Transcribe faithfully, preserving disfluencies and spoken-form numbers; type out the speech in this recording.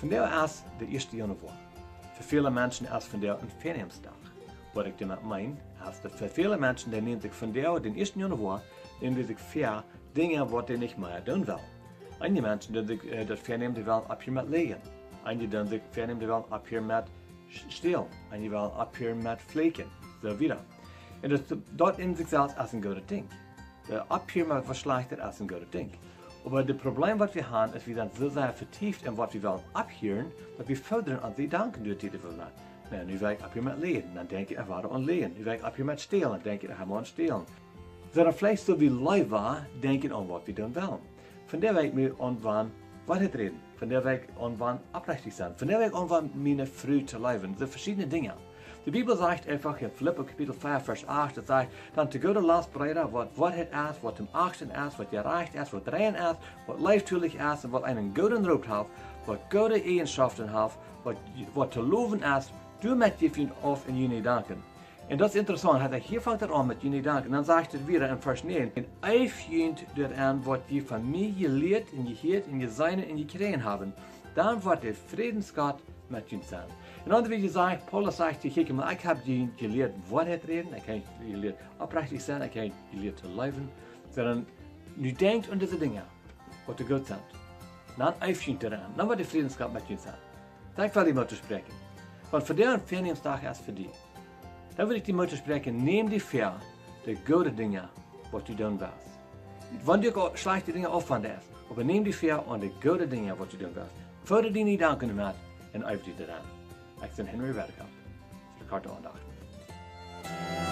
Vondoag es de ieeschte Januoa. Fa väle Menschen es vondoag een Väanämsdach. Waut ekj doamet meen, es daut fa väle Menschen, dee nämen sikj vondoag, dän ieeschten Januoa, nämen dee sikj väa Dinja, waut dee nich mea doonen wellen. Eenje Menschen doonen sikj, äh, daut väanämen, dee wellen opphieren met läajen. Eenje doonen sikj väanämen, dee wellen opphieren met sch-, stälen. Eenje wellen opphieren met fluchen. Soo wieda. Un daut, daut en sikj selfst es een goodet Dinkj. Äh, opphieren met waut Schlajchtet es een goodet Dinkj. Oba daut Problem, waut wie haben, es, wie sent soo sea vetieft en waut wie wellen opphieren, daut wie veloaren onse Jedanken derch dee Welt. Na, nu well ekj opphieren met läajen, dan denkj ekj wada aun läajen. Nu well ekj opphieren met stälen, dan denkj ekj wada aun stälen. Soo daut veleicht soo wie Leewa denkjen aun waut wie doonen wellen. Vondoag well ekj mea aun wan Woarheit räden. Vondoag well ekj aun wan oprechtich sennen. Vondoag well ekj aun wan miene Fru to leewen. Soo veschiedne Dinja. De Bibel sajcht eefach en Filippa Kapitel vea, Varsch acht, daut sajcht: "Dan to gooda Lost, Breeda, waut Woarheit es, waut toom achten es, waut jerajcht es, waut rein es, waut leeftolich es un waut eenen gooden Roop haft, waut goode Eajenschaften haft, waut, waut to lowen es, doamet jäft junt auf en june Jedanken." Un daut es interessaunt, hee sajcht, hia fangt et aun met june Jedanken. Dan sajcht et wieda en Varsch näajen: "Un eeft junt doaraun, waut jie von mie jelieet un jehieet un jeseenen un jekjräajen haben. Dan woat de Frädensgott met junt sennen." En aundre Wieed sajcht, Paulus sajcht hia: "Kjikj mol, ekj hab junt jelieet Woarheit räden, ekj hab junt jelieet oprechtich sennen, ekj hab junt jelieet to leewen." Sonda nu denkjt aun dise Dinja, waut doa goot sent. Dan eeft junt doaraun, dan woat de Frädensgott met junt sennen. Dan well ekj die Moot toospräakjen. Wan vondoag een Väanämsdach es fa die, dan well ekj die Moot toospräakjen, näm die väa de goode Dinja, waut du doonen west. Wan du uk schlajchte Dinja aufwenjen deist, oba näm die väa aun de goode Dinja, waut du doonen west. Foda diene Jedanken met un eef die doaraun. Ekj sie Henry Redekop. Fa de Kwartale Aundacht.